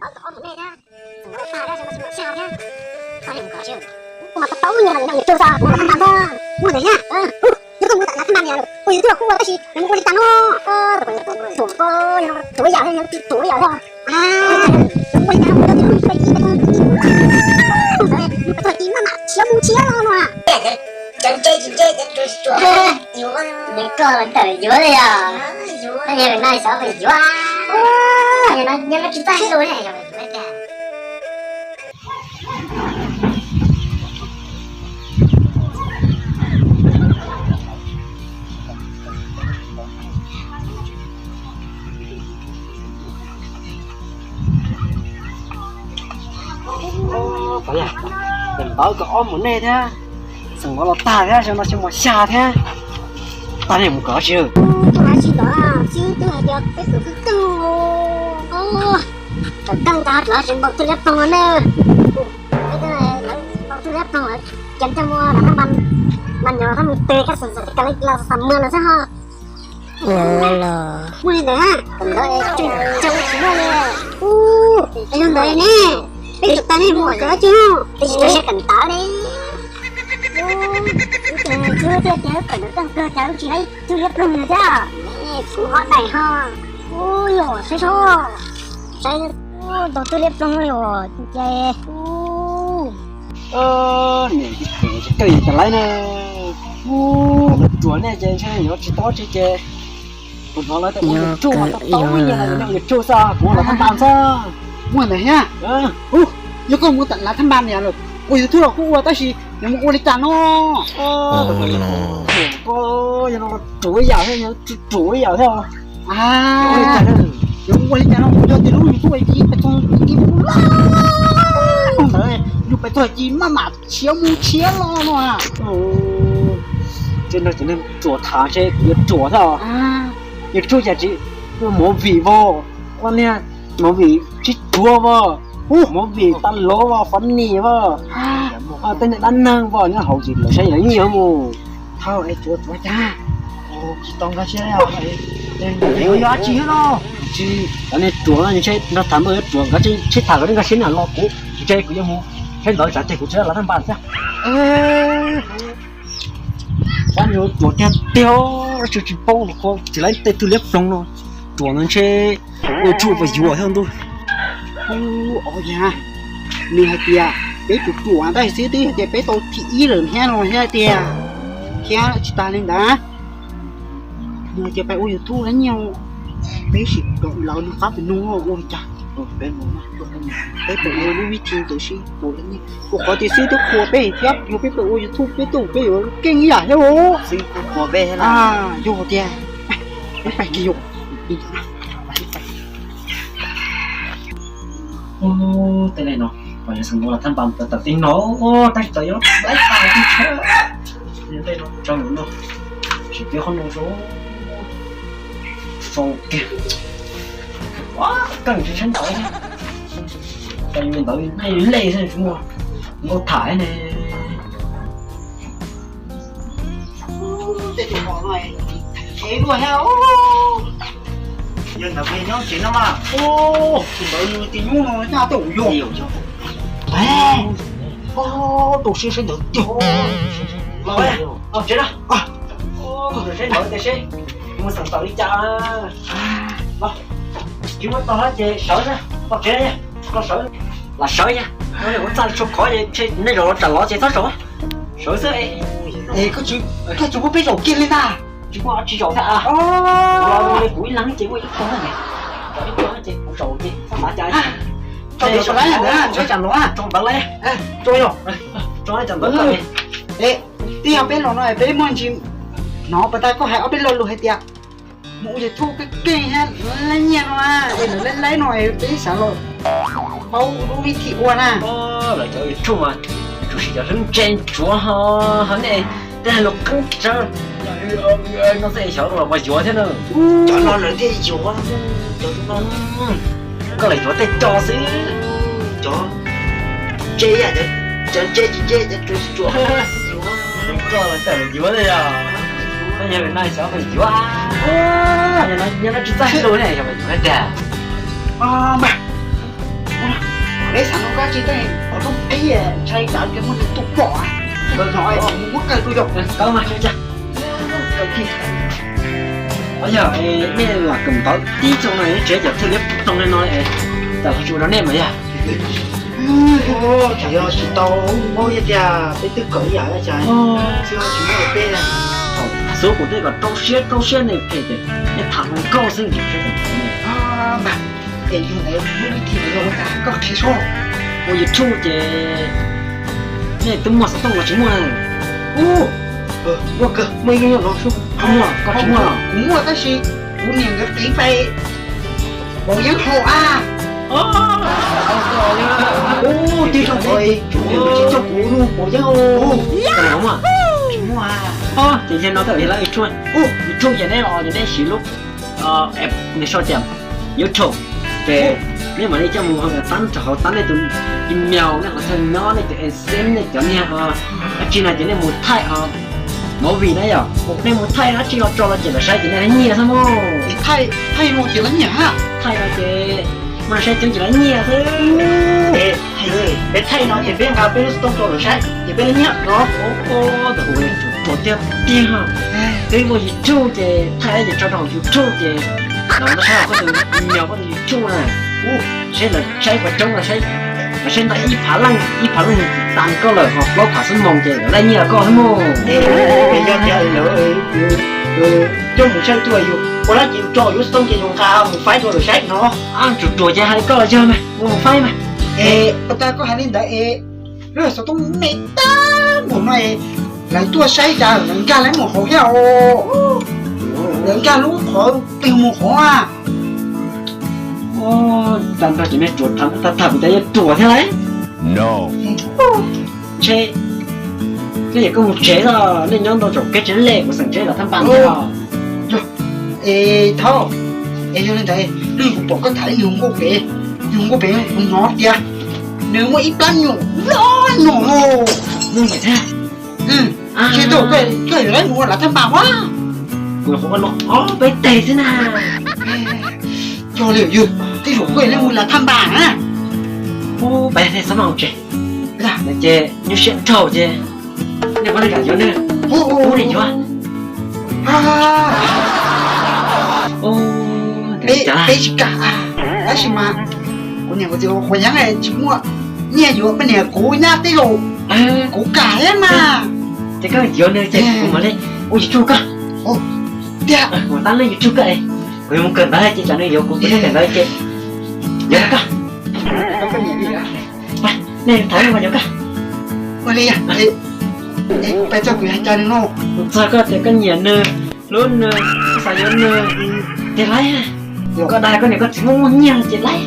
Ob tug ob tug nej thiab, txog tag thiab, tsis muaj xya thiab. Tau li mus kom tsis, kuv mas tau tau nyias los yuav tsuj xwb, kuv los thab npas xwb. Muaj ntawd thiab, yog koj mus tam lav thab npas nyias, kuv yus twb los kuj ua tab sis nws mus ua li cas no. Tus ko yog tus ruam ko, yog ruam ib yam thiab, yog ruam ib yam thiab. Ua li cas no, yus twb lub yus pais ib pais txog, yus pais txog ces maj mam tshiab mus tshiab los no. Dev koj los tawm yuav li os. Yog no xyov puas yuav, yog no nyob tsis txaj lus ne, yog yuav tiag. Ntawd kom ob mus nej thiab, xeem nkawd los tag thiab, xyoo no xyoo mas xya thiab. Tag nej mus kom tsis. Tsis tau xwb, twb hais tias peb tus xwb tug. Tawm kawg ntawd lawv tsis npau tug liab ploog ne. Peb lawv npau tug liab ploog lawv ces coj mus los thab npas, mas nyuam thab mus pes kab xeem xeem kas li los xam mws lawm xwb ho. Muaj li ntawd, ntawd tseem tsis muaj li. Ua li ntawd ne, peb tus tas li mus kom tsis, peb tsis tau siab kom ntawd li. Tus thiaj tias kom ntawd kawg kawg cas lub tsis laib tug liab ploog li thiab. Kuv qhov daim ho. Ua yog saib seb, saib ntau tug liab ploog yog ces. Niam, kawg yus tas laib na. Ua, lawv ruam nej ces ntshe yuav tsis tau tsi ces. Kuv hnov lawv tias ua yus tsuj mas tau tau ib yam li yus tsuj xwb, kuv los thab npas xwb. Muaj ntawd thiab. Yog koj mus tam lav thab npas niam lawm, ua yus thub los kuj ua tab sis nws mus ua li cas no. Koj yog no ruam ib yam thiab, yog tsuj ruam ib yam thiab. Ua li cas no, yus mus ua li cas no, kuv yog tias lub yus thub ib pais txog ib mus lawm, yus pais txog ci maj mam tshiab mus tshiab los no. Ces no ces neeg ruam tham ntshe kuv yuav ruam thiab. Yus tsuj cas tsis ua movie vos, ua niag movie sib cuag vos, movie tas lov vos, funny vos, tej niag dab neeg vos nyob hauv ces lawv saib lawv nyiam mus. Thaum es ruam ruam cas tsis tau nkag siab, yog dab tsi no. Tsis, cov niag ruam no ntshe nrog tham ntau yuav ruam nkawd tsis tham kom nkag siab na los kuv ntshe kuv yuav mus saib ntawd tsam ces kuv tsis lav thab npas thiab. Sab ntsug ruam tiag tiag, tsis tsis paub los ko tsis laib tej tug liab ploog no. Ruam no ntshe ua tsuj pas yuav thiab ntuj. Ub, yog nws hais tias peb tus ruam tab sis twb hais tias peb tau thib ib lawm thiab no thiab tiag, thiab tsis tas li ntawd. Nws hais tias peb ua YouTube lawv nyiaj, peb sim kom lawv nws qab pes nug ua li cas. Peb pem ua lub vib thi ntawd sib ua lawv nyiaj, ua qhov tias xwb twb qhuas peb thiab, yog peb pem ua YouTube peb tuaj peb yuav keej ib yam thiab os. Yog tias peb pais kiag yus. Tej no, pom yog xeem ntawd los thab npas tas tas tij no, tab sis tau yuav laib tas tij tshab. Tej no tso mus no, sim piav qhov no zoo, zoo kiag. Keej tsis tshab ntawd, ntawd nej lej xwb tsis muaj nkauj tham ne. Tej tus mom no ev luaj thiab. Yog ntawd nyob tsev no mas, tus ntawd nws tias nyuaj no nyaj tej ua yog. Tus siab saib ntawd tiag. Los tsev na. Saib ntawd tias seb mus xeem tau li cas. Tsis muaj tau ces sawv na, los tsev, los sawv. Los sawv yog ua txaj tshuav qhov, nej zaum los tsam los ces txhob zaum, sawv xwb. Es koj tsis muab peb zaum kiag li ntag. Tsis muaj tsis zaum thiab. Kuv los li kuv ib leeg ces muaj ib tug, ib tug ces kuv zaum ces txhob xav cas. Tso ntawd, tso ntawd, tso ntawd, tso ntawd. Twb yog peb los no peb muaj ntsis hnov pas tas koj hais ob peb lo lus hais tias mus ua YouTube keej keej thiab laib nyiaj no, es lawv laib laib no peb xav los paub lub vib thi ua na. Lawv cov YouTube mas tsuas yog cov hlwb ntse ntsuav ho, ho nej tej hais lus qeeb tsawv no xwb xyov los puas yuav thiab na. Cov no lawv thiaj yuav, cov no koj los yuav tej co xwb. Cov ntse, cov ntse tsis ntse, cov tsuas tsis tsuas. Koj los tawm yuav li yog, koj yog Việt Nam xyov puas yuav. Nyob no tsis txaj lus ne, yog puas yuav tiag. Tej ob lub qhib ntshai tsam ces muaj tus tuaj pom. Mus muab kaw rau yog kaw mas. Yog nej lam kawm ntawv tib tsoom no tsev cov thiaj li poob rau no, tam los tsis ua rau nej mas yog. Tsis yog tsis tau, paub tiag tiag peb twb kawm ib yam li cas, tsis yog tsis muaj peb. Thaum xub kuv twb kom rau siab rau siab nej phem ces nej tham hluas nkauj xwb. Es yus ntawd lub vib thim ntawd yog ua cas koj qhia seb. Ua YouTube ces nej twb muaj xov tooj los tsis muaj na? Ub, muaj kawg, muaj ib lub no. Muaj, koj tsis muaj los? Kuv muaj tab sis kuv niam nkawd qiv pais Pov Yeeb hauv a. Ub, tib tsoom kuv, tib tsoom kuv lub Pov Yeeb. Ces yog no tej zaum yog lawv YouTube, YouTube ces nej los ces nej siv lub, nws sau tias YouTube, ces nej mam li coj mus tab rau hauv, tab nej tus email, nej qhov chaw nyob, nej tus email, nej cov niag dab tsi no ces nej mus thaij movie na yom, nej mus thaij dab tsi los tso los ces lawv saib ces nej nyiaj xwb mog. Thaij no ces lawv nyiaj, thaij no ces muaj neeg saib coob ces lawv nyiaj xwb. Peb thaij no ces peb nqa peb lub xov tooj rau lawv saib ces peb lawv nyiaj no. Tab sis kuv yuav tsum ruam tiag tiag. Twb muaj YouTube ces thaij ces tso rau hauv YouTube ces lawv saib koj tus email, koj tus YouTube na. Saib lawv saib puas coob, lawv saib ntau ib phav leej, ib phav leej tas koj lawm ho plaub phav xuab moos ces lawv laij nyiaj koj xwb mog. Yog tias lawv coj mus saib tuaj yus ua dab tsi, yus tso yus xov tooj ces yus nqa mus faib rau lawv saib no. Tsum ruam ces hais li koj los yog mas, mus faib mas. Es puas tas koj hais li ntawd es lub xov tooj me tag npaum no es lawv tuaj saib cas lawv nkag lawv mus hauv thiab os. Lawv nkag lub qhov twg mus hauv a? Tag nrho ces nej ruam, tham tham kuv cas yuav ruam thiab lauj. Ntshe, ntshe yog koj mus tsev os, nej nyob ntau tsoom kev tsev lej kuv xeem tsev los thaj npas thiab os. Es thaub, es yog li ntawd, kuv pom koj tham ib nus nkauj pem, nus nkauj pem kuv hnov tias nws muaj ib plab nyuam loj nyuam los. Muaj thiab. Ces thaum koj yuav lawv mus ua lav thaj npas a? Kuv ua no ob peb teg xwb na. Yog li yog, tej zaum koj yuav lawv mus lav thaj npas na. Peb teg xwb mas mus tsev. Ces nyuaj siab dhau ces nej pab nej kam yuav nws, pub nej yuav. Peb tsis kam, tab sis mas kuv niam kuv txiv Huas Yeeb tsis muaj nyiaj yuav poj niam, kuv nyab tij laug, kuv kam thiab mas. Ces koj yuav nws ces kuv mam li ua YouTube koj. Tiag, kuv tab lej YouTube koj es kuv yuav mus kawm ntawv ces tsam nws yuav kuv, kuv thiaj kawm ntawv ces yuav koj. Nej tham ua yuav koj. Ua li, pais txog kuv hais cas nws no? Kuv txog koj tias koj nyiam nws, hlub nws, koj xav yuav nws, ces laib. Koj dag koj niam koj txiv muaj muaj nyiaj ces laib.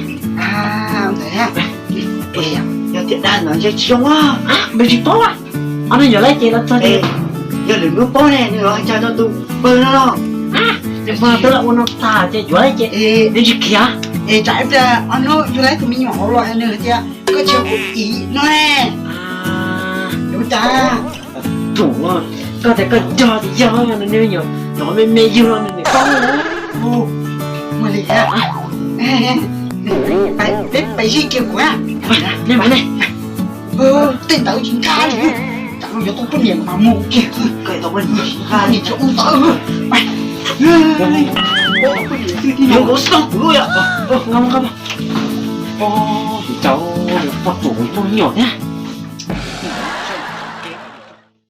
Yog tias dag ntawd ntshe tsis zoo. Nws tsis paub. Ob hnub yuav laib ces los txog ces, yog lwm hnub paub ne nws los hais cas rau tus pawg no los? Tus pawg twb los ua no tag ces yuav laib ces nws tsis khiav. Es tsam ib pliag ob hnub yuav laib tus me nyuam hauv los nws hais tias koj tsis yog kuv txiv no ne. Ua cas? Thaum koj tias koj yog ces yog, nws me nyuam me me yug los nws niam paub. Ua li, peb pais zij kiag kuv. Nej mam ne. Tej ntawd tsis nkag li, tsam no yuav tau poj niam mas mus kiag. Tsis ua ntawd. Yuav nkaus xauj kuv lub yom. Tus poj ruam kuv tuaj nyuam thiab.